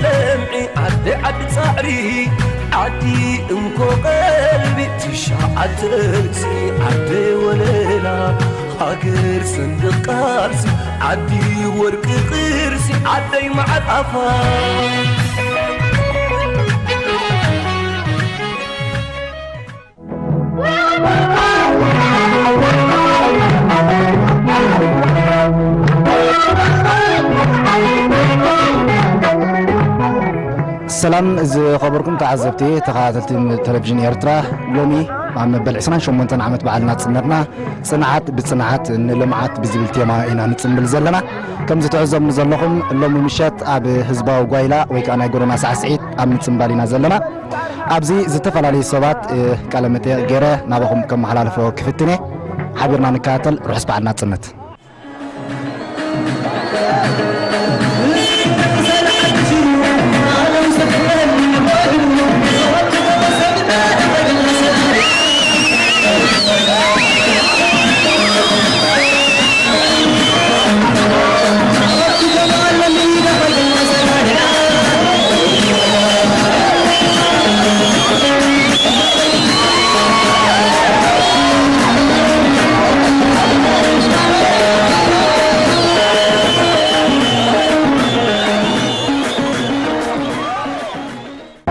ለምዒ ዓዲ ዓዲ ጻዕሪ ዓዲ እንኮ ቀልቢ ትሽዓተ ርእሲ ዓዲ ወለላ ሃገር ሰንደቕ ቃልሲ ዓዲ ወርቂ ቅርሲ ዓደይ መዓር ኣፋ። ሰላም ዝኸበርኩም ተዓዘብቲ ተኸታተልቲ ቴሌቪዥን ኤርትራ፣ ሎሚ ኣብ መበል ዕስራን ሸሞንተን ዓመት በዓል ናጽነትና ጽንዓት ብጽንዓት ንልምዓት ብዝብል ቴማ ኢና ንጽንብል ዘለና። ከም ዝትዕዘብኒ ዘለኹም ሎሚ ምሸት ኣብ ህዝባዊ ጓይላ ወይ ከዓ ናይ ጎደና ሳዕስዒት ኣብ ምጽንባል ኢና ዘለና። ኣብዚ ዝተፈላለዩ ሰባት ቃለ መጠየቕ ገይረ ናባኹም ከመሓላልፎ ክፍትነ። ሓቢርና ንከታተል። ርሑስ በዓል ናጽነት።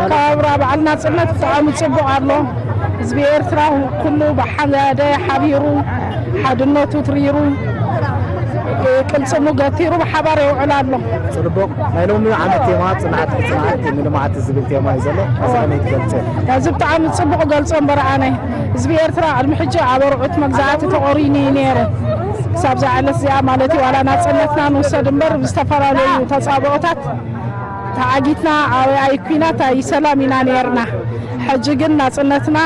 ኣከባብራ በዓል ናጽነት ብጣዕሚ ጽቡቕ ኣሎ። ህዝቢ ኤርትራ ኩሉ ብሓደ ሓቢሩ ሓድነቱ ትሪሩ ቅልጽሙ ገቲሩ ብሓባር የውዕል ኣሎ። ጽቡቕ። ናይ ሎሚ ዓመት ቴማ ጽንዓት ብጽንዓት ንልምዓት ዝብል ቴማ እዩ ዘሎ። እዚ ከመይ ትገልጽ? እዚ ብጣዕሚ ጽቡቕ ገልጾ እምበር ኣነ ህዝቢ ኤርትራ ቅድሚ ሕጂ ኣብ ኣርዑት መግዛእቲ ተቖሪኑ እዩ ነይሩ። ክሳብ እዛ ዕለት እዚኣ ማለት እዩ ዋላ ናጽነትና ንውሰድ እምበር ብዝተፈላለዩ ተጻብኦታት ተዓጊትና ኣብ ኣይ ኲናት ኣይ ሰላም ኢና ነይርና። ሕጂ ግን ናጽነትና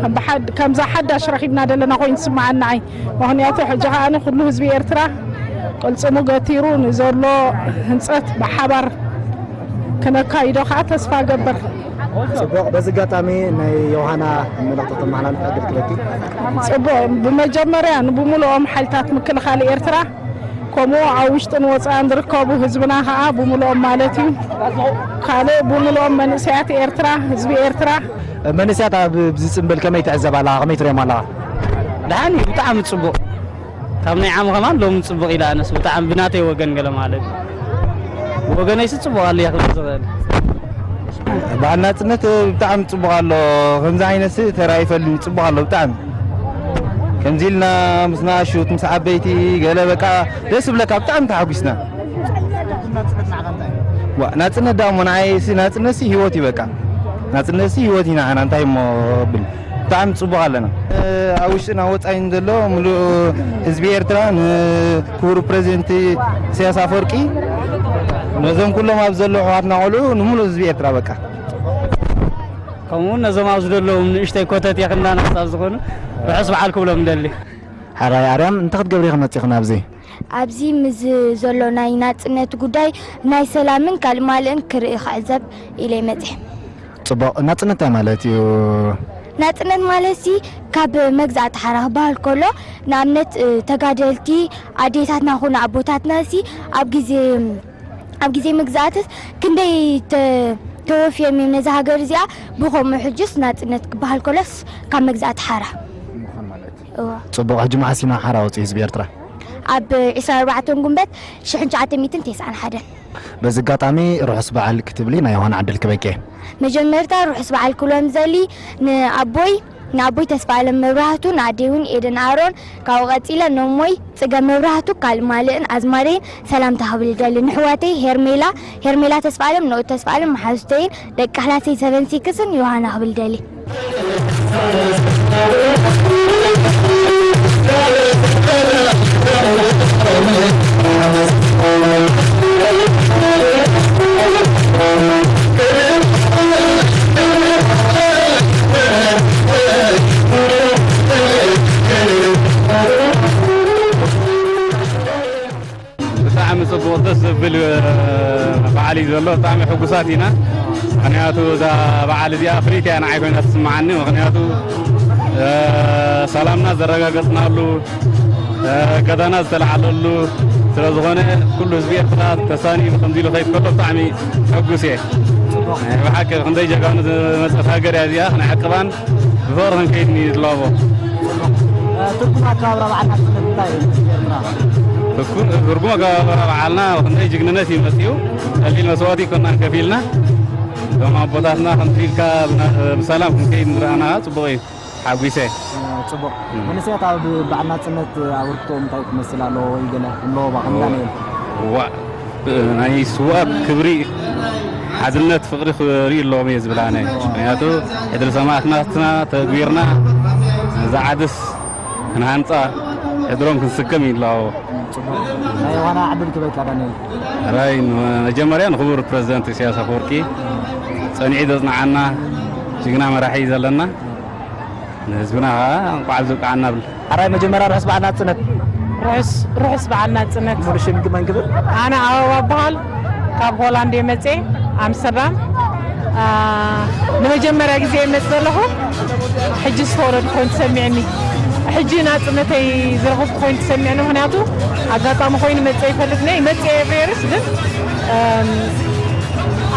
ከም ብሓድ- ከምዛ ሓዳሽ ረኺብና ዘለና ኮይኑ ትስምዓና ኣይ። ምኽንያቱ ሕጂ ከኣ ኩሉ ህዝቢ ኤርትራ ቅልጽሙ ገቲሩ ንዘሎ ህንጸት ብሓባር ክነካይዶ ከኣ ተስፋ እገብር። ጽቡቕ። በዚ ኣጋጣሚ ናይ ዮሃና መልእኽቲ ክተመሓላልፍ ዕድል ክህበኪ። ጽቡቕ። ብመጀመርያ ንብሙሉኦም ሓይልታት ምክልኻል ኤርትራ ከምኡ ኣብ ውሽጥን ወጻእን ዝርከቡ ህዝብና ከኣ ብምልኦም ማለት እዩ። ካልእ ብምልኦም መንእሰያት ኤርትራ፣ ህዝቢ ኤርትራ። መንእሰያት ኣብዚ ጽምብል ከመይ ትዕዘብ ኣለኻ? ከመይ ትሪኦም ኣለኻ? ደሓን እዩ፣ ብጣዕሚ ጽቡቕ። ካብ ናይ ዓሚ ከማን ሎሚ ጽቡቕ ኢለ ኣነስ ብጣዕሚ ብናተይ ወገን ገለ ማለት እዩ። ብወገነይሲ ጽቡቕ ኣሎ እየ ክብል ዝኽእል። በዓል ናጽነት ብጣዕሚ ጽቡቕ ኣሎ። ከምዚ ዓይነትሲ ተራእዩ ይፈልጥን እዩ። ጽቡቕ ኣሎ ብጣዕሚ። ከምዚ ኢልና ምስ ንኣሽቱ ምስ ዓበይቲ ገለ በቃ ደስ ይብለካ ብጣዕሚ ተሓጒስና። ዋ ናጽነት ደኣ እሞ ንዓይሲ ናጽነትሲ ህይወት እዩ በቃ። ናጽነትሲ ህይወት እዩ ንዓና እንታይ እሞ ብል። ብጣዕሚ ጽቡቕ ኣለና። ኣብ ውሽጥና ወጻኢን ዘሎ ምሉእ ህዝቢ ኤርትራ ንክቡር ፕረዚደንት ኢሳያስ ኣፈወርቂ ነዞም ኩሎም ኣብ ዘለዉ ኣሕዋትና ቆልዑ ንምሉእ ህዝቢ ኤርትራ በቃ። ከምኡውን ነዞም ኣብዚ ዘለዉ ንእሽተይ ኮተት የኽንዳና ክሳብ ዝኾኑ ርሑስ በዓል ክብሎም እደሊ። ሓራይ ኣርያም እንታይ ክትገብሪ ኢኺ መጺኺ ናብዚ? ኣብዚ ምስ ዘሎ ናይ ናጽነት ጉዳይ ናይ ሰላምን ካልእ ማልእን ክርኢ ክዕዘብ ኢለ መጺኤ። ጽቡቕ። ናጽነት እንታይ ማለት እዩ? ናጽነት ማለትሲ ካብ መግዛእቲ ሓራ ክበሃል ከሎ ንኣብነት ተጋደልቲ ኣዴታትና ኹኑ ኣቦታትናሲ ኣብ ግዜ ኣብ ግዜ መግዛእትስ ክንደይ ተወፍዮም እዮም ነዛ ሃገር እዚኣ ብኸምኡ ሕጅስ ናጽነት ክበሃል ከሎስ ካብ መግዛእቲ ሓራ ጽቡቕ ሕጂ መዓስ ኢና ሓራ ወፂኡ ህዝቢ ኤርትራ ኣብ ዕስራን ኣርባዕተን ጉንበት ሽሕን ትሽዓተ ሚእትን ተስዓን ሓደን በዚ ኣጋጣሚ ርሑስ በዓል ክትብሊ ናይ ዮሃና ዕድል ክበኪ መጀመርታ ርሑስ በዓል ክብሎም ዘሊ ንኣቦይ ንኣቦይ ተስፋ ኣለም መብራህቱ ንኣደይ እውን ኤደን ኣሮን ካብኡ ቀፂለ ነሞይ ፅገብ መብራህቱ ካልእ ማልእን ኣዝማደይን ሰላምታ ክብል ይደሊ ንሕዋተይ ሄርሜላ ሄርሜላ ተስፋ ኣለም ንኡ ተስፋ ኣለም መሓዙተይን ደቂ ኣሕላተይ ሰቨን ሲክስን ዮሃና ክብል ይደሊ ብጣዕሚ ጽቡቕ ደስ ዘብል በዓል እዩ ዘሎ። ብጣዕሚ ሕጉሳት ኢና። ምኽንያቱ እዛ በዓል እዚኣ ፍልይቲ እያ ንዓይ ኮይና ትስምዓኒ። ምኽንያቱ ሰላምና ዘረጋገጽናሉ፣ ገዛና ዝተልዓለሉ፣ ስለ ዝኾነ ኩሉ ህዝቢ ኤርትራ ተሳኒኡ ከምዚ ኢሉ ከይድ ከሎ ብጣዕሚ ሕጉስ እየ። ናይ ብሓቂ ክንደይ ጀጋኑ ዝመጸት ሃገር እያ እዚኣ፣ ክንዕቅባን ብፍቕሪ ክንከይድ ንድላቦ። ትርጉም ኣከባብራ በዓል ናጽነት እንታይ እዩ? ኤርትራ ትርጉም ኣከባብራ በዓልና ክንደይ ጅግንነት እዩ መጺኡ። ቀሊል መስዋእቲ ኣይኮናን ከፊልና። እዞም ኣቦታትና ከምዚ ኢልካ ብና- ብሰላም ክንከይድ ንረኣና ጽቡቕ እዩ። ሓጒሰ። ጽቡቕ። መንእሰያት ኣብ በዓል ናጽነት ኣበርክቶኦም እንታይ ክመስል ኣለዎ ወይ ገለ ክብልዎ ባ ከም ዳንኤል? ዋ ናይ ስዋት ክብሪ ሓድነት ፍቕሪ ክርኢ ኣለዎም እየ ዝብል ኣነ። ምክንያቱ ሕድሪ ሰማእትናትና ተግቢርና ነዛ ዓድስ ክንሃንጻ ሕድሮም ክንስከም ይላዎ። ናይ ዋና ዕድል ክበካ ዳንኤል። ራይ መጀመርያ ንክቡር ፕረዚደንት ኢሳያስ ኣፈወርቂ ጸኒዑ ዘጽንዓና ጅግና መራሒ እዩ ዘለና። ንህዝብና ከዓ እንኳዕ ኣብዝብቅዓና ብል። ኣራይ መጀመርያ ርሑስ በዓል ናጽነት። ርሑስ ርሑስ በዓል ናጽነት። ሙሉ ሽምኪ መን ክብል? ኣነ ኣበባ እበሃል። ካብ ሆላንድ እየ መጽኤ፣ ኣምስተርዳም። ኣ፣ ንመጀመርያ ግዜ እየ መጽእ ዘለኹ። ሕጂ ዝተወለድኩ ኮይኑ ተሰሚዕኒ። ሕጂ ናጽነተይ ዝረኸብኩ ኮይኑ ተሰሚዕኒ፣ ምኽንያቱ ኣጋጣሚ ኮይኑ መጽኤ ይፈልጥ ነይ፣ መጽኤ every years ግን፣ እም፣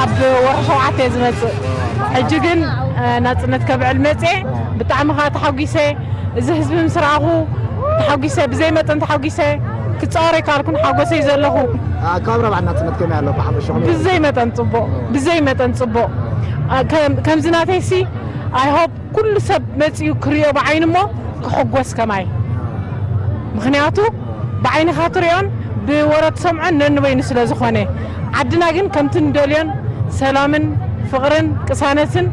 ኣብ ወርሒ ሸውዓተ እየ ዝመጽእ። ሕጂ ግን፣ እ፣ ናጽነት ከብዕል መጽኤ። ብጣዕሚ ከኣ ተሓጒሰ። እዚ ህዝቢ ምስ ረኣኹ ተሓጒሰ፣ ብዘይ መጠን ተሓጒሰ። ክጻወር ኣይከኣልኩን፣ ሓጎሰይ ዘለኹ። ኣከባብራ በዓል ናጽነት ከመይ ኣሎ ብሓፈሻ? ብዘይ መጠን ጽቡቕ፣ ብዘይ መጠን ጽቡቕ። ኣ፣ ከም-፣ ከምዚ ናተይሲ፣ I hope ኩሉ ሰብ መጺኡ ክርእዮ ብዓይኑ እሞ ክሕጎስ ከማይ። ምኽንያቱ ብዓይንኻ ትርእዮን ብወረ ትሰምዖን ነንበይኑ ስለ ዝኾነ። ዓድና ግን ከምቲ ንደልዮን ሰላምን ፍቕርን ቅሳነትን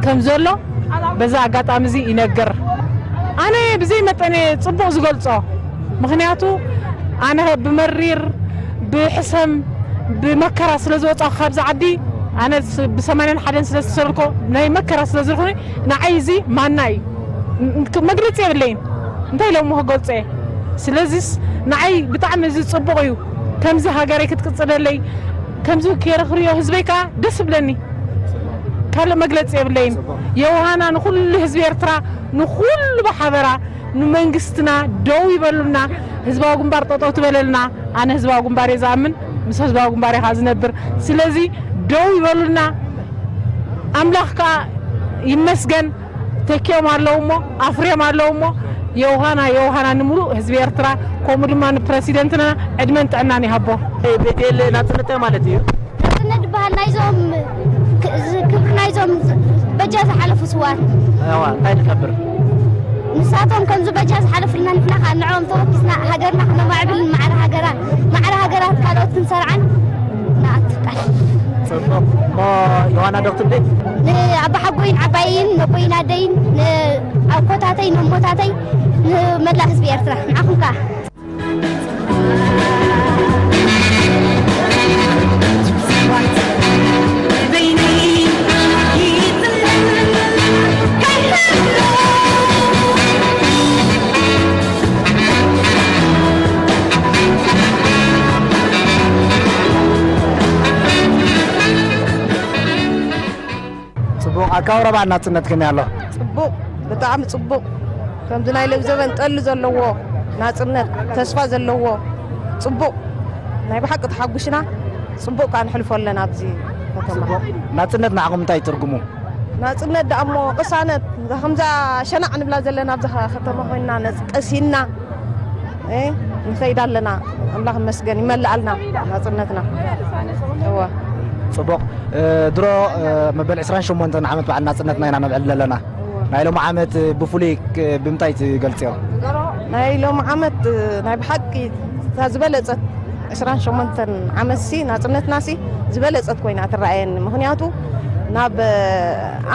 ከም ዘሎ በዛ ኣጋጣሚ እዚ ይነግር። ኣነ ብዘይ መጠን እየ ጽቡቕ ዝገልጾ። ምኽንያቱ ኣነ ብመሪር፣ ብሕሰም፣ ብመከራ ስለ ዝወጻኹ ካብዚ ዓዲ፣ ኣነ ስ-፣ ብሰማንያን ሓደን ስለ ዝተሰልኮ ናይ መከራ ስለ ዝኾነ ንዓይ እዚ ማና እዩ። ም-፣ ክ-፣ መግለጺ የብለይን። እንታይ ኢለ እሞ ክገልጾ እየ? ስለዚስ ንዓይ ብጣዕሚ እዚ ጽቡቕ እዩ። ከምዚ ሃገረይ ክትቅጽለለይ፣ ከምዚ ገይረ ክርእዮ ህዝበይ ከኣ ደስ ይብለኒ። ካልእ መግለጺ የብለይን። የውሃና ንኹሉ ህዝቢ ኤርትራ፣ ንኹሉ ብሓበራ፣ ንመንግስትና ደው ይበሉልና። ህዝባዊ ግንባር ጠጠው ትበለልና። ኣነ ህዝባዊ ግንባር እየ ዝኣምን፣ ምስ ህዝባዊ ግንባር እየ ከኣ ዝነብር። ስለዚ ደው ይበሉልና። ኣምላኽ ከኣ ይመስገን። ተኪኦም ኣለዉ እሞ፣ ኣፍርዮም ኣለዉ እሞ፣ የውሃና፣ የውሃና ንምሉእ ህዝቢ ኤርትራ፣ ከምኡ ድማ ንፕረሲደንትና ዕድመን ጥዕናን ይሃቦ። ቤቴል ናጽነት እንታይ ማለት እዩ? ናጽነት ዝበሃል ናይዞም ክ-፣ ዝ-፣ ክብሪ ናይዞም ዝ-፣ በጃ ዝሓለፉ ስዋት። እዋ፣ እንታይ ንገብር? ንሳቶም ከምዚ በጃ ዝሓለፉልና ንሕና ከኣ ንዕኦም ተወኪስና ሃገርና ክነማዕብል ማዕረ ሃገራ፣ ማዕረ ሃገራት ካልኦት ክንሰርዓን ንኣቱ ቃል። ጽቡቕ። እሞ ዮሃና ዶ ክትብሊ? ንኣባሓጎይን ዓባየይን፣ ነቦይን ኣደይን፣ ንኣኮታተይ፣ ነሞታተይ፣ ንመላእ ህዝቢ ኤርትራ፣ ንዓኹም ከኣ። ጽቡቕ። ኣከባብራ በዓል ናጽነት ከመይ ኣሎ? ጽቡቕ፣ ብጣዕሚ ጽቡቕ። ከምዚ ናይ ሎሚ ዘበን ጠሊ ዘለዎ ናጽነት፣ ተስፋ ዘለዎ ጽቡቕ፣ ናይ ብሓቂ ተሓጒስና ጽቡቕ ከኣ ንሕልፎ ኣለና ኣብዚ ከተማ። ጽቡቕ። ናጽነት ንዓኹም እንታይ እዩ ትርጉሙ? ናጽነት ደኣ እሞ ቅሳነት፣ ከምዛ ሸናዕ ንብላ ዘለና ኣብዚ ከተማ ኮይንና ነጽ-፣ ቀሲንና እ፣ ንኸይድ ኣለና። ኣምላኽ ይመስገን፣ ይመልኣልና ናጽነትና። እወ። ጽቡቕ። እ፣ ድሮ፣ እ፣ መበል ዕስራን ሸሞንተን ዓመት በዓል ናጽነትና ኢና ነብዕል ዘለና። እወ። ናይ ሎሚ ዓመት፣ እ፣ ብፍሉይ ክ-፣ ብምንታይ ትገልጽዮ? ናይ ሎሚ ዓመት፣ እ፣ ናይ ብሓቂ እታ ዝበለጸት ዕስራን ሸሞንተን ዓመትሲ ናጽነትናሲ ዝበለጸት ኮይና ትረኣየኒ። ምኽንያቱ ናብ፣ እ፣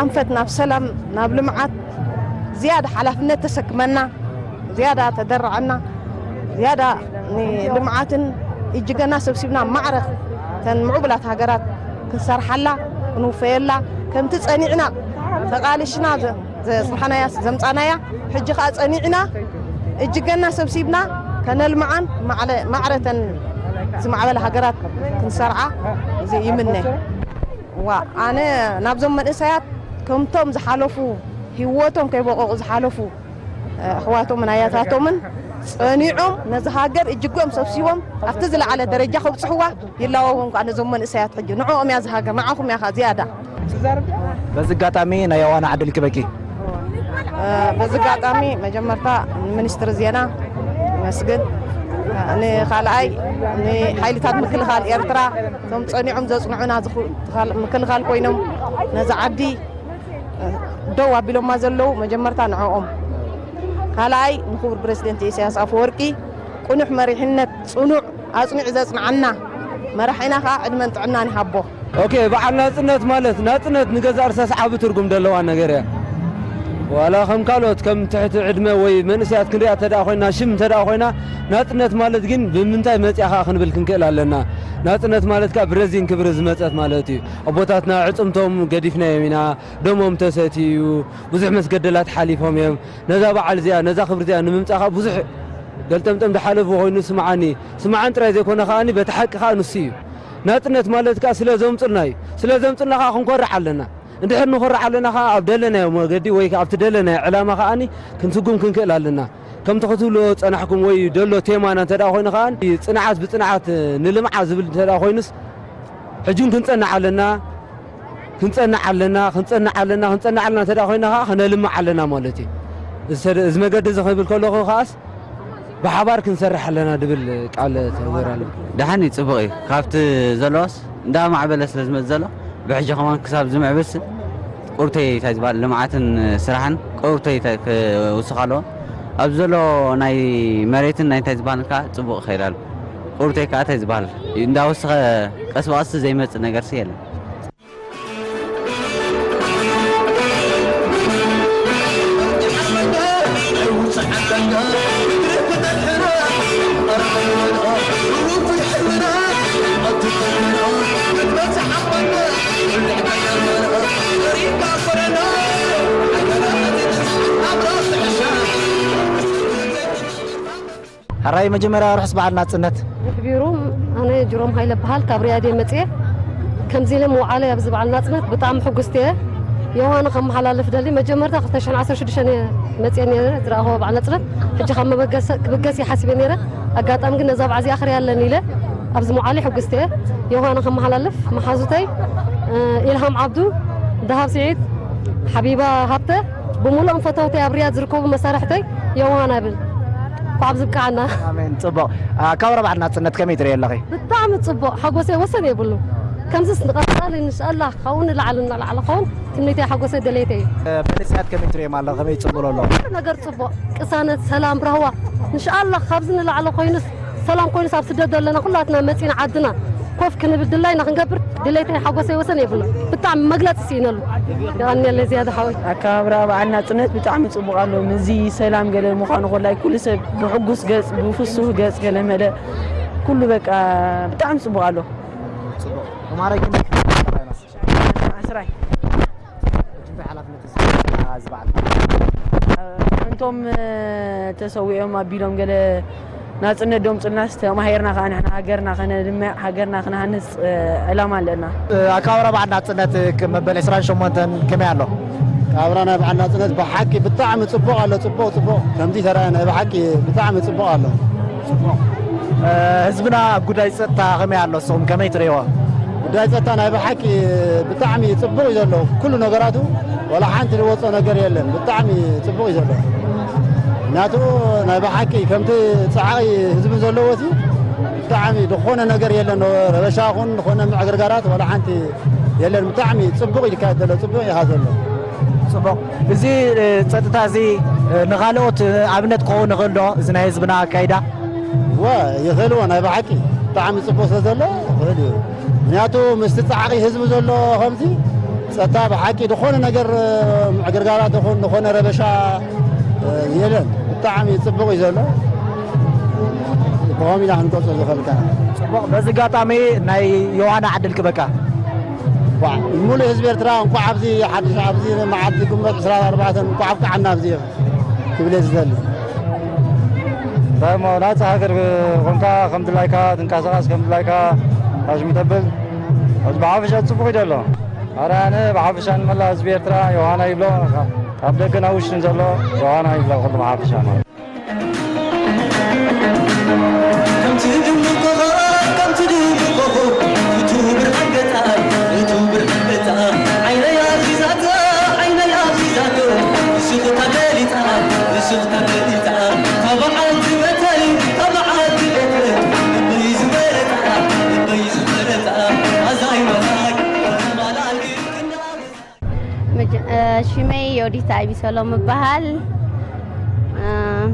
ኣንፈት፣ ናብ ሰላም፣ ናብ ልምዓት ዝያዳ ሓላፍነት ተሰክመና። ዝያዳ ተደርዐና፣ ዝያዳ ንልምዓትን እጅገና ሰብሲብና ማዕረ ተን ምዕቡላት ሃገራት ክንሰርሓላ፣ ክንውፈየላ፣ ከምቲ ጸኒዕና ተቓሊሽና ዘ-፣ ዘጽናሕናያ፣ ዘምጻናያ፣ ሕጂ ኸኣ ጸኒዕና እጅገና ሰብሲብና ከነልምዓን ማዕለ-፣ ማዕረ ተን ዝማዕበላ ሃገራት ክንሰርዓ እዚ ይምነ። ዋ፣ ኣነ ናብዞም መንእሰያት ከምቶም ዝሓለፉ፣ ህይወቶም ከይበቐቑ ዝሓለፉ ኣሕዋቶምን ኣያታቶምን ጸኒዖም ነዚ ሃገር እጅግኦም ሰብሲቦም ኣብቲ ዝለዓለ ደረጃ ከብጽሕዋ ይላወዎም ከኣ ነዞም መንእሰያት ሕጂ ንዕኦም እያ እዚ ሃገር ንዓኹም እያ ከኣ ዝያዳ። በዚ ኣጋጣሚ ናይ ዮሃና ዕድል ክበኪ። በዚ ኣጋጣሚ መጀመርታ ንሚኒስትሪ ዜና መስግን፣ ንኻልኣይ ንሓይልታት ምክልኻል ኤርትራ እቶም ጸኒዖም ዘጽንዑና ምክልኻል ኮይኖም ነዚ ዓዲ ደው ኣቢሎማ ዘለዉ መጀመርታ ንዕኦም፣ ካልኣይ ንክቡር ፕረዚደንት ኢሳያስ ኣፈወርቂ ቅኑዕ መሪሕነት፣ ጽኑዕ ኣጽኒዑ ዘጽንዓና መራሒና ከኣ ዕድመን ጥዕናን ይሃቦ። ኦኬ፣ በዓል ናጽነት ማለት ናጽነት ንገዛእ ርእሳስ ዓቢ ትርጉም ዘለዋ ነገር እያ። ዋላ ከም ካልኦት ከም ትሕቲ ዕድመ ወይ መንእሰያት ክንሪኣ እንተ ደኣ ኮይና ሽም እንተ ደኣ ኮይና ናጽነት ማለት ግን ብምንታይ መጽያ ከኣ ክንብል ክንክእል ኣለና። ናጽነት ማለት ከኣ ብረዚን ክብሪ ዝመጸት ማለት እዩ። ኣቦታትና ዕጽምቶም ገዲፍናዮም ኢና፣ ደሞም ተሰትዩ፣ ብዙሕ መስገደላት ሓሊፎም እዮም። ነዛ በዓል እዚኣ ነዛ ክብሪ እዚኣ ንምምጻእ ከኣ ብዙሕ ገልጠምጠም ዝሓለፉ ኮይኑ ስምዓኒ ስምዓን ጥራይ ዘይኮነ ከኣ በቲ ሓቂ ከኣ ንሱ እዩ። ናጽነት ማለት ከኣ ስለ ዘምጹልና እዩ። ስለ ዘምጹልና ከኣ ክንኮርዕ ኣለና። እንድሕር ንኾርዕ ኣለና ከኣ ኣብ ደለናዮ መገዲ ወይ ከኣ ኣብቲ ደለናዮ ዕላማ ከኣ ክንስጉም ክንክእል ኣለና። ከምቲ ክትብልዎ ዝጸናሕኩም ወይ ደሎ ቴማና እንተ ደኣ ኮይኑ ከኣ ጽንዓት ብጽንዓት ንልምዓ ዝብል እንተ ደኣ ኮይኑስ ሕጂ እውን ክንጸንዕ ኣለና። ክንጸንዕ ኣለና ክንጸንዕ ኣለና ክንጸንዕ ኣለና እንተ ኮይና ከዓ ክነልምዕ ኣለና ማለት እዩ። እዚ መገዲ እዚ ክብል ከለኹ ከዓስ ብሓባር ክንሰርሕ ኣለና ድብል ቃል ተግበር ኣሎ። ደሓን እዩ፣ ጽቡቕ እዩ። ካብቲ ዘለዎስ እንዳማዕበለ ስለ ዝመጽእ ዘሎ ብሕጂ ከማን ክሳብ ዝምዕብስ ቁርተይ እንታይ ዝበሃል ልምዓትን ስራሕን ቁርተይ ክውስኽ ኣለዎ። ኣብዚ ዘሎ ናይ መሬትን ናይ እንታይ ዝበሃል ከዓ ጽቡቕ ይኸይድ ኣሎ። ቁርተይ ከዓ እንታይ ዝበሃል እንዳወሰኸ ቀስ ብቐስ ዘይመጽእ ነገርሲ የለን። ሕራይ መጀመርያ ርሑስ በዓል ናጽነት። ርሕቢሩ ኣነ ጅሮም ሃይለ በሃል ካብ ሪያድ እየ መጽየ። ከምዚ ኢለ ምውዓለይ ኣብዚ በዓል ናጽነት ብጣዕሚ ሕጉስቲ እየ። ዮሃና ከመሓላልፍ ደሊ መጀመርታ ክልተ ሽሕን ዓሰርተ ሽዱሽተን እየ መጽየ ነይረ ዝረኣኽዎ በዓል ናጽነት። ሕጂ ካብ መበገሰ ክብገስ እየ ሓሲበ ነይረ። ኣጋጣሚ ግን ነዛ በዓል እዚኣ ክሪኣ ኣለኒ ኢለ ኣብዚ ምውዓለይ ሕጉስቲ እየ። ዮሃና ከመሓላልፍ መሓዙተይ ኢልሃም ዓብዱ፣ ደሃብ ስዒድ፣ ሓቢባ ሃብተ ብምሉኦም ፈተውተይ ኣብ ሪያድ ዝርከቡ መሳርሕተይ ዮሃና እብል። እንኳዕ ኣብዚ ብቅዓና። ኣሜን። ጽቡቕ። ኣከባብራ በዓል ናጽነት ከመይ ትርእዮ ኣለኺ? ብጣዕሚ ጽቡቕ። ሓጎሰይ ወሰን የብሉ። ከምዚስ ንቐጻሊ እንሻኣላህ ካብኡ ንላዕሊ እናላዕለ ክኸውን ትምኒተይ ሓጎሰይ ደለይተይ እዩ። መንእሰያት ከመይ ትርእዮም ኣለኺ? ከመይ ይጽንብሩ ኣለዉ? ኩሉ ነገር ጽቡቕ። ቅሳነት፣ ሰላም፣ ራህዋ። እንሻኣላህ ካብዚ ንላዕሊ ኮይኑስ ሰላም ኮይኑስ ኣብ ስደት ዘለና ኩላትና መጺና ዓድና ኮፍ ክንብል ድላይና ክንገብር ድሌተይ ሓጎሰይ ወሰን የብሉ። ብጣዕሚ መግለጺ ስኢነሉ። የቐንየለይ ዝያዳ ሓወይ። ኣከባብራ በዓል ናጽነት ብጣዕሚ ጽቡቕ ኣሎ። ምስዚ ሰላም ገለ ምዃኑ ኮላይ ኩሉ ሰብ ብሕጉስ ገጽ ብፍሱህ ገጽ ገለ መለ ኩሉ በቃ ብጣዕሚ ጽቡቕ ኣሎ። ጽቡቕ። ተማሃራይ ክንደይ ክፍሊ ኣለኻ? ዓስራይ። ዓስራይ። እንታይ ሓላፍነት እዚ በዓል? እንቶም ተሰዊኦም ኣቢሎም ገለ ናጽነት ደምጹልናስ ተማሂርና ከኣ ንሕና ሃገርና ከነልምዕ ሃገርና ክንሃንጽ ዕላማ ኣለና። ኣከባብራ በዓል ናጽነት መበል ዕስራን ሸሞንተን ከመይ ኣሎ? ኣከባብራ ናይ በዓል ናጽነት ብሓቂ ብጣዕሚ ጽቡቕ ኣሎ። ጽቡቕ ጽቡቕ ከምዚ ተራእየ ናይ ብሓቂ ብጣዕሚ ጽቡቕ ኣሎ። ህዝብና ኣብ ጉዳይ ጸጥታ ከመይ ኣሎ? ንስኹም ከመይ ትርእይዎ? ጉዳይ ጸጥታ ናይ ብሓቂ ብጣዕሚ ጽቡቕ እዩ ዘሎ። ኩሉ ነገራቱ ዋላ ሓንቲ ዝወጾ ነገር የለን። ብጣዕሚ ጽቡቕ እዩ ዘሎ። ምክንያቱ ናይ ብሓቂ ከምቲ ጻዕቒ ህዝቢ ዘለዎ ሲ ብጣዕሚ ዝኾነ ነገር የለን። ረበሻ ኹን ዝኾነ ምዕግርጋራት ዋላ ሓንቲ የለን። ብጣዕሚ ጽቡቕ እዩ ዝካየድ ዘሎ። ጽቡቕ እዩ ዘሎ። ጽቡቕ። እዚ ጸጥታ እዚ ንኻልኦት ኣብነት ክኸውን ይኽእል ዶ? እዚ ናይ ህዝብና ኣካይዳ? እወ ይኽእልዎ ናይ ብሓቂ ብጣዕሚ ጽቡቕ ስለ ዘሎ ይኽእል እዩ። ምክንያቱ ምስቲ ጻዕቒ ህዝቢ ዘሎ ከምዚ ጸጥታ ብሓቂ ዝኾነ ነገር ምዕግርጋራት ይኹን ዝኾነ ረበሻ የለን። ብጣዕሚ ጽቡቕ እዩ ዘሎ። ብኸም ኢና ክንገልጾ ዝኽእልካ። ጽቡቕ። በዚ ኣጋጣሚ ናይ ዮሃና ዕድል ክበካ። ዋ ሙሉእ ህዝቢ ኤርትራ እንኳዕ ኣብዚ ሓድሽ ኣብዚ መዓልቲ ግንቦት ዕስራን ኣርባዕተን እንኳዕ ኣብቅዓና ኣብዚ ክብል እየ ዝደሊ። እንታይ እሞ ናጻ ሃገር ኮንካ ከም ድላይካ ትንቀሳቐስ ከም ድላይካ ፋሽም ተብል ኣብዚ ብሓፈሻ ጽቡቕ እዩ ዘሎ። ኣረ ኣነ ብሓፈሻ ንመላእ ህዝቢ ኤርትራ ዮሃና ይብሎ። ካብ ደገ ናብ ውሽጥን ዘሎ ዮሃና ይብሎ ኩሉ ብሓፈሻ ማለት። ሽመይ ዮዲት ኣይቢሰሎም እበሃል።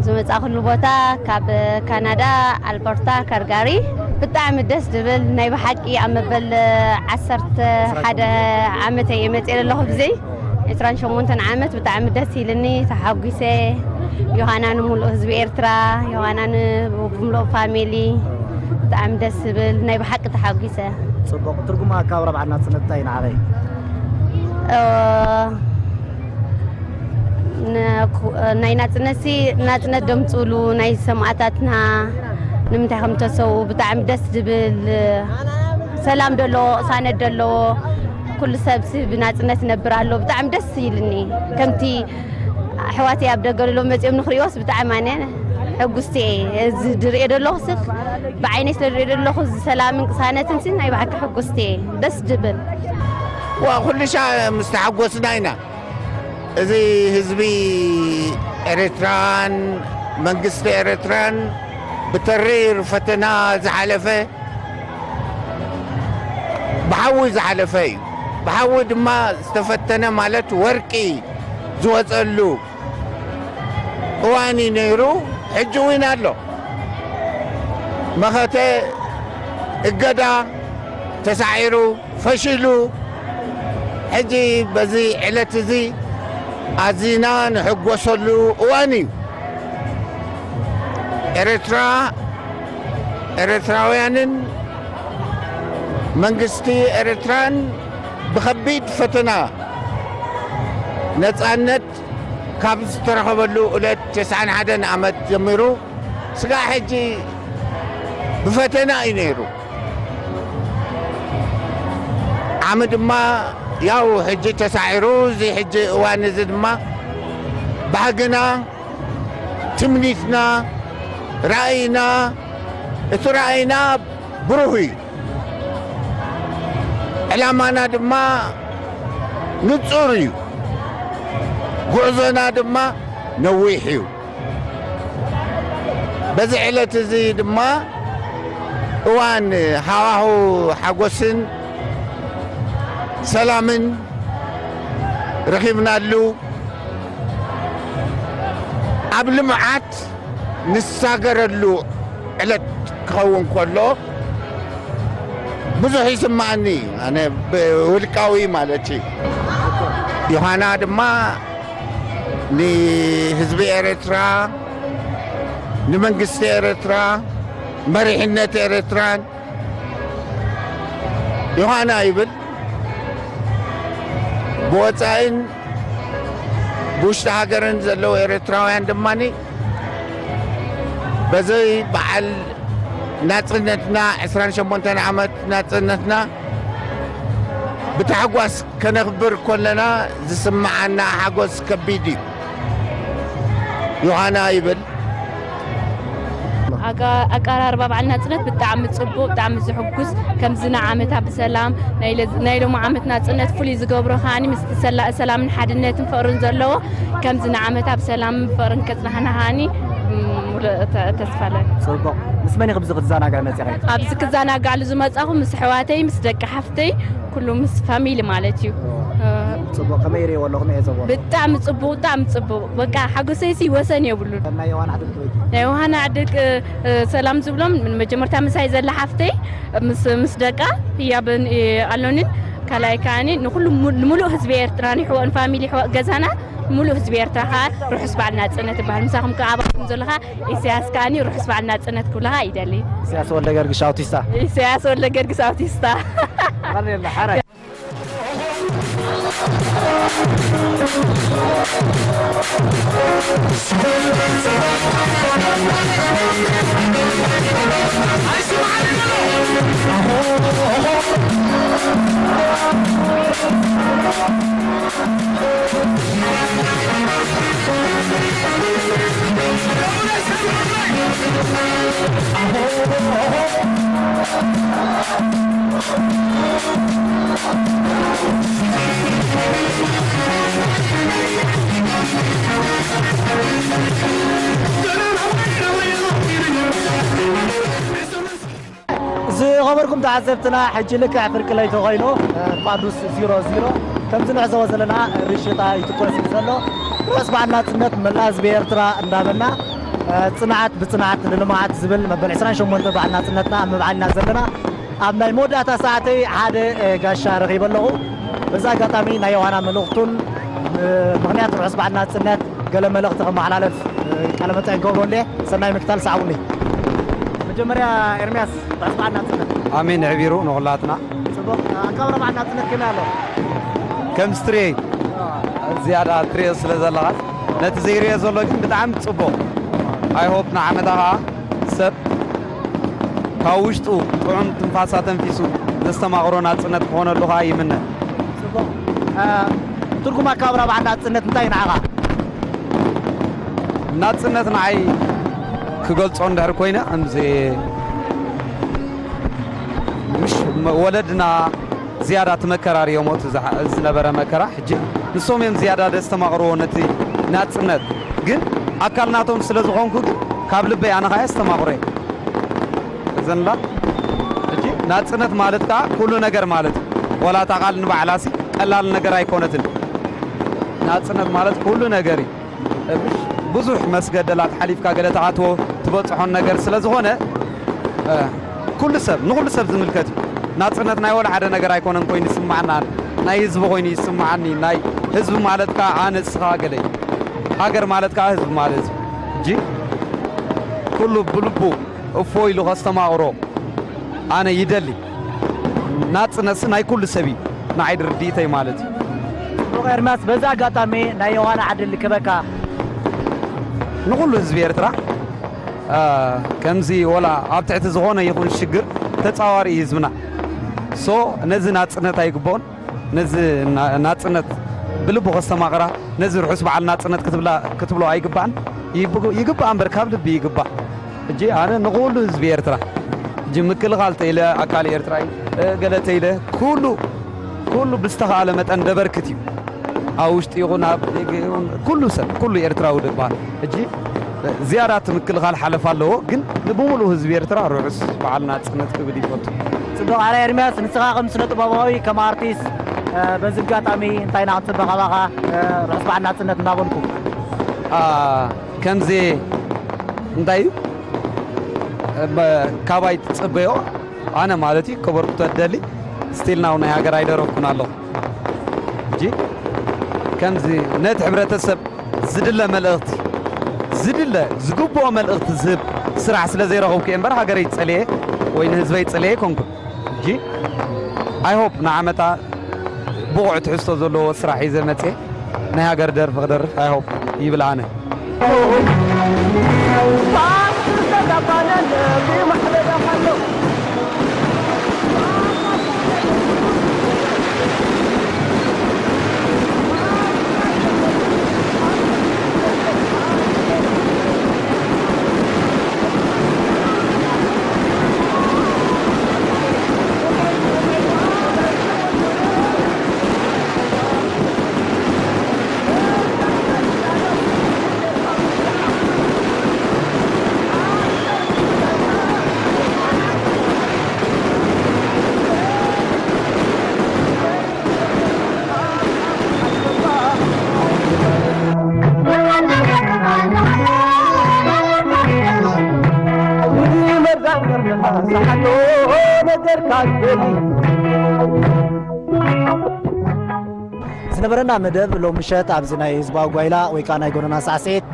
ዝመጻእኩሉ ቦታ ካብ ካናዳ ኣልበርታ ካልጋሪ። ብጣዕሚ ደስ ዝብል ናይ ብሓቂ ኣብ መበል ዓሰርተ ሓደ ዓመተይ እየ መጽኤ ዘለኹ። ብዘይ ዕስራን ሸሞንተን ዓመት ብጣዕሚ ደስ ኢልኒ፣ ተሓጒሰ። ዮሃና ንምሉእ ህዝቢ ኤርትራ፣ ዮሃና ንምሉእ ፋሚሊ ብጣዕሚ ደስ ዝብል ናይ ብሓቂ ተሓጒሰ። ጽቡቕ። ትርጉም ኣከባብራ በዓል ናጽነት እንታይ እዩ ንዓኺ? ናይ ናጽነት ሲ ናጽነት ደምጽሉ ናይ ሰማእታትና ንምንታይ ከም ተሰው ብጣዕሚ ደስ ዝብል ሰላም ደለዎ ቅሳነት ደለዎ ኩሉ ሰብ ሲ ብናጽነት ይነብር ኣሎ። ብጣዕሚ ደስ ይልኒ ከምቲ ኣሕዋተይ ኣብ ደገ ደሎ መጺኦም ንክርእዮስ ብጣዕሚ ኣነ ሕጉስቲ እየ። እዚ ድርእዮ ደለኹ ሲ ብዓይነይ ስለ ድርእዮ ደለኹ እዚ ሰላምን ቅሳነትን ሲ ናይ ብሓቂ ሕጉስቲ እየ። ደስ ዝብል ዋ ኩልሻ ምስ ተሓጎስና ኢና። እዚ ህዝቢ ኤርትራን መንግስቲ ኤርትራን ብተሪር ፈተና ዝሓለፈ ብሓዊ ዝሓለፈ እዩ። ብሓዊ ድማ ዝተፈተነ ማለት ወርቂ ዝወፀሉ እዋን እዩ ነይሩ። ሕጂ እውን ኣሎ። መኸተ እገዳ ተሳዒሩ ፈሺሉ ሕጂ በዚ ዕለት እዚ ኣዚና ንሕጎሰሉ እዋን እዩ። ኤርትራ ኤርትራውያንን መንግስቲ ኤርትራን ብኸቢድ ፈተና ነጻነት ካብ ዝተረኸበሉ ዕለት ተስዓን ሓደን ዓመት ጀሚሩ ስጋዕ ሕጂ ብፈተና እዩ ነይሩ። ዓሚ ድማ ያው ሕጂ ተሳዒሩ እዚ ሕጂ እዋን እዚ ድማ ባህግና ትምኒትና ራእይና እቲ ራእይና ብሩህ እዩ። ዕላማና ድማ ንጹር እዩ። ጉዕዞና ድማ ነዊሕ እዩ። በዚ ዕለት እዚ ድማ እዋን ሃዋሁ ሓጎስን ሰላምን ረኺብናሉ ኣብ ልምዓት ንሳገረሉ ዕለት ክኸውን ከሎ ብዙሕ ይስማዓኒ ኣነ ብውልቃዊ ማለት እዩ። ዮሃና ድማ ንህዝቢ ኤርትራ ንመንግስቲ ኤርትራ መሪሕነት ኤርትራን ዮሃና ይብል። ብወፃኢን ብውሽጢ ሃገርን ዘለዉ ኤርትራውያን ድማ በዘይ በዓል ናፅነትና ዕስራን ሸሞንተን ዓመት ናፅነትና ብታሕጓስ ከነኽብር ከለና ዝስምዓና ሓጎስ ከቢድ እዩ። ዮሃና ይብል። ኣቀራርባ በዓል ናፅነት ብጣዕሚ ፅቡቕ፣ ብጣዕሚ ዝሕጉስ፣ ከምዚ ንዓመታ ብሰላም ናይ ሎሚ ዓመት ናፅነት ፍሉይ ዝገብሮ ከዓኒ ምስቲ ሰላምን ሓድነትን ፍቕርን ዘለዎ ከምዚ ንዓመታ ብሰላምን ፍቕርን ከፅናሕና ከዓኒ ሙሉእ ተስፋ ኣለኒ። ፅቡቕ። ምስ መን ኢኺ ብዚ ክትዘናጋዕ መፂኺ? ኣብዚ ክዘናጋዕሉ ዝመፃኹ ምስ ኣሕዋተይ ምስ ደቂ ሓፍተይ ኩሉ ምስ ፋሚሊ ማለት እዩ። ፅቡቕ። ከመይ ይርእይዎ ኣለኹም እየ ዘቦ? ብጣዕሚ ፅቡቕ፣ ብጣዕሚ ፅቡቕ። በቃ ሓጎሰይሲ ወሰን የብሉን። ናይ ዮሃና ዕድል ክበኪ? ናይ ዮሃና ዕድል ሰላም ዝብሎም መጀመርታ ምሳይ ዘላ ሓፍተይ ምስ ምስ ደቃ ህያብን ኣሎኒን ካልኣይ ከዓኒ ንኩሉ ንሙሉእ ህዝቢ ኤርትራ ንሕወን ፋሚሊ ሕወ ገዛና ሙሉእ ህዝቢ ኤርትራ ከዓ ርሑስ በዓል ናጽነት ይበሃል። ምሳኹም ከዓ ኣባኹም ዘለኻ ኢሳያስ ከዓኒ ርሑስ በዓል ናጽነት ክብለኻ ይደሊ። ኢሳያስ ወልደ ገርግሽ ኣውቲስታ። ኢሳያስ ወልደ ገርግሽ ኣውቲስታ። ዝኸበርኩም ተዓዘብትና፣ ሕጂ ልክዕ ፍርቂ ለይቲ ኮይኑ፣ ፋዱስ ዜሮ ዜሮ ከምዚ ንዕዘቦ ዘለና ርሽጣ ይትኮስ እዩ ዘሎ። ርሑስ በዓል ናጽነት መላእ ህዝቢ ኤርትራ እንዳበልና፣ እ፣ ጽንዓት ብጽንዓት ንልምዓት ዝብል መበል ዕስራን ሸሞንተ በዓል ናጽነትና ኣብ ምብዓል ኢና ዘለና። ኣብ ናይ መወዳእታ ሰዓተይ ሓደ፣ እ፣ ጋሻ ረኺበ ኣለኹ። በዚ ኣጋጣሚ ናይ ዮሃና መልእኽቱን፣ እ፣ ምኽንያት ርሑስ በዓል ናጽነት ገለ መልእኽቲ ከመሓላልፍ፣ እ፣ ቃለ መጠይቕ ገብረሉ እየ። ሰናይ ምክታል፣ ሰዓቡኒ። መጀመርያ ኤርምያስ፣ ርሑስ በዓል ናጽነት። ኣሜን፣ ሕቢሩ ንኹላትና። ጽቡቕ፣ ኣከባብራ በዓል ናጽነት ከመይ ኣሎ? ከም ስትሪየይ ዝያዳ ትሪኦ ስለ ዘለኻስ፣ ነቲ ዘይሪኦ ዘሎ ግን ብጣዕሚ ጽቡቕ። ኣይ ሆፕ ንዓመታ ኸዓ ሰብ ካብ ውሽጡ ጥዑም ትንፋሳ ተንፊሱ ዘስተማቕሮ ናጽነት ክኾነሉ ኸዓ ይምነ። ጽቡቕ። እ፣ ትርጉም ኣከባብራ በዓል ናጽነት እንታይ ንዓኻ? ናጽነት ንዓይ ክገልጾ እንድሕር ኮይነ፣ ከምዚ ምሽ ወለድና ዝያዳ እቲ መከራ ርእዮሞ፣ እቲ ዝሓ-፣ ዝነበረ መከራ፣ ሕጂ ንሶም እዮም ዝያዳ ዘስተማቕርዎ ነቲ ናጽነት። ግን ኣካል ናቶም ስለ ዝኾንኩ ግን ካብ ልበይ ኣነ ኸኣ የስተማቕሮ እየ። እዘንላ ሕጂ ናጽነት ማለት ከኣ ኩሉ ነገር ማለት እዩ። ወላ እታ ቃል ንባዕላሲ ቀላል ነገር ኣይኮነትን። ናጽነት ማለት ኩሉ ነገር እዩ። ብዙሕ መስገደላት ሓሊፍካ ገለ ትኣትዎ ትበጽሖን ነገር ስለ ዝኾነ፣ እ፣ ኩሉ ሰብ፣ ንኹሉ ሰብ ዝምልከት እዩ። ናጽነት ናይ ወላ ሓደ ነገር ኣይኮነን ኮይኑ ይስማዓና። ናይ ህዝቢ ኮይኑ ይስማዓኒ። ናይ ህዝቢ ማለት ከኣ ኣነ፣ እስኻ፣ ገለ እዩ። ሃገር ማለት ከኣ ህዝቢ ማለት እዩ። ሕጂ ኩሉ ብልቡ እፎ ኢሉ ከስተማቕሮ ኣነ ይደሊ። ናጽነትሲ ናይ ኩሉ ሰብ እዩ፣ ንዓይ ርድኢተይ ማለት እዩ። ጽቡቕ ኤርምያስ፣ በዚ ኣጋጣሚ ናይ ዮሃና ዕድል ልክበካ። ንኹሉ ህዝቢ ኤርትራ፣ አ፣ ከምዚ ወላ ኣብ ትሕቲ ዝኾነ ይኹን ሽግር ተጻዋሪ እዩ ህዝብና። ሶ ነዚ ናጽነት ኣይግብኦን። ነዚ ና-፣ ናጽነት ብልቡ ከስተማቕራ፣ ነዚ ርሑስ በዓል ናጽነት ክትብላ፣ ክትብሎ ኣይግባእን። ይብ-፣ ይግባእ እምበር፣ ካብ ልቢ ይግባእ። ሕጂ ኣነ ንኹሉ ህዝቢ ኤርትራ፣ ሕጂ ምክልኻል ተኢለ ኣካል ኤርትራ እዩ፣ እ፣ ገለ ተኢለ ኩሉ፣ ኩሉ ብዝተኻእለ መጠን ደበርክት እዩ። ኣብ ውሽጢ ይኹን ኣብ ደገ ይኹን ኩሉ ሰብ፣ ኩሉ ኤርትራዊ ዝበሃል ሕጂ ዝያዳ እቲ ምክልኻል ሓለፋ ኣለዎ፣ ግን ንብምሉኡ ህዝቢ ኤርትራ ርሑስ በዓል ናጽነት ክብል ይፈቱ። ጽቡቕ፣ ኣረ ኤርምያስ፣ ንስኻ ከም ስነ ጥበባዊ፣ ከም ኣርቲስት፣ እ፣ በዚ ኣጋጣሚ እንታይ ኢና ክንጽበ ካባኻ? እ፣ ርሑስ በዓል ናጽነት እናበልኩ። አ፣ ከምዚ እንታይ እዩ? እ፣ በ-፣ ካባይ ትጽበዮ? ኣነ ማለት እዩ ከበርክቶ እደሊ፣ ስቲል ናው ናይ ሃገር ኣይደረፍኩን ኣለኹ። ሕጂ ከምዚ ነቲ ሕብረተሰብ ዝድለ መልእኽቲ፣ ዝድለ ዝግብኦ መልእኽቲ ዝህብ ስራሕ ስለ ዘይረኸብኩ እየ እምበር፣ ሃገረይ ጸልየ ወይ ንህዝበይ ጸልየ ኣይኮንኩን። ሕጂ ኣይ ሆፕ ንዓመታ ብቑዕ ትሕዝቶ ዘለዎ ስራሕ ሒዘ መጽየ ናይ ሃገር ደርፊ ክደርፍ ኣይ ሆፕ ይብል ኣነ። ዝነበረና መደብ ሎም ምሸት ኣብዚ ናይ ህዝባዊ ጓይላ ወይ ከዓ ናይ ጎደና ሳዕስዒት፣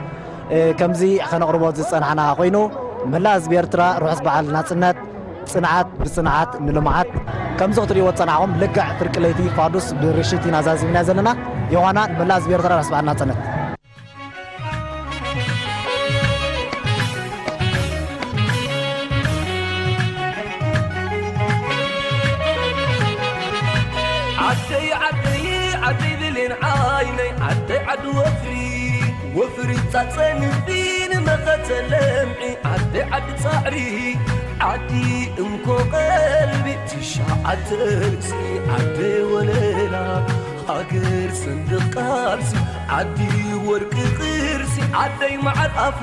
እ፣ ከምዚ ከነቕርቦ ዝጸናሕና ኮይኑ፣ መላእ ህዝቢ ኤርትራ ርሑስ በዓል ናጽነት፣ ጽንዓት ብጽንዓት ንልምዓት። ከምዚ ክትርእይዎ ዝጸናሕኩም ልክዕ ፍርቂ ለይቲ ፋዱስ ብርሽት ኢና ዛዚምና ዘለና። ዮሃና፣ ንመላእ ህዝቢ ኤርትራ ርሑስ በዓል ናጽነት። ዓደይ ዓደይ ዓደይ ብሌን ዓይነይ ዓደይ ዓዲ ወፍሪ ወፍሪ ጻጸንፊ ንመኸተ ለምዒ ዓደይ ዓዲ ጻዕሪ ዓዲ እንኮ ቀልቢ ትሽዓተ ርእሲ ዓደይ ወለላ ሃገር ሰንደቕ ቃልሲ ዓዲ ወርቂ ቅርሲ ዓደይ መዓር ኣፋ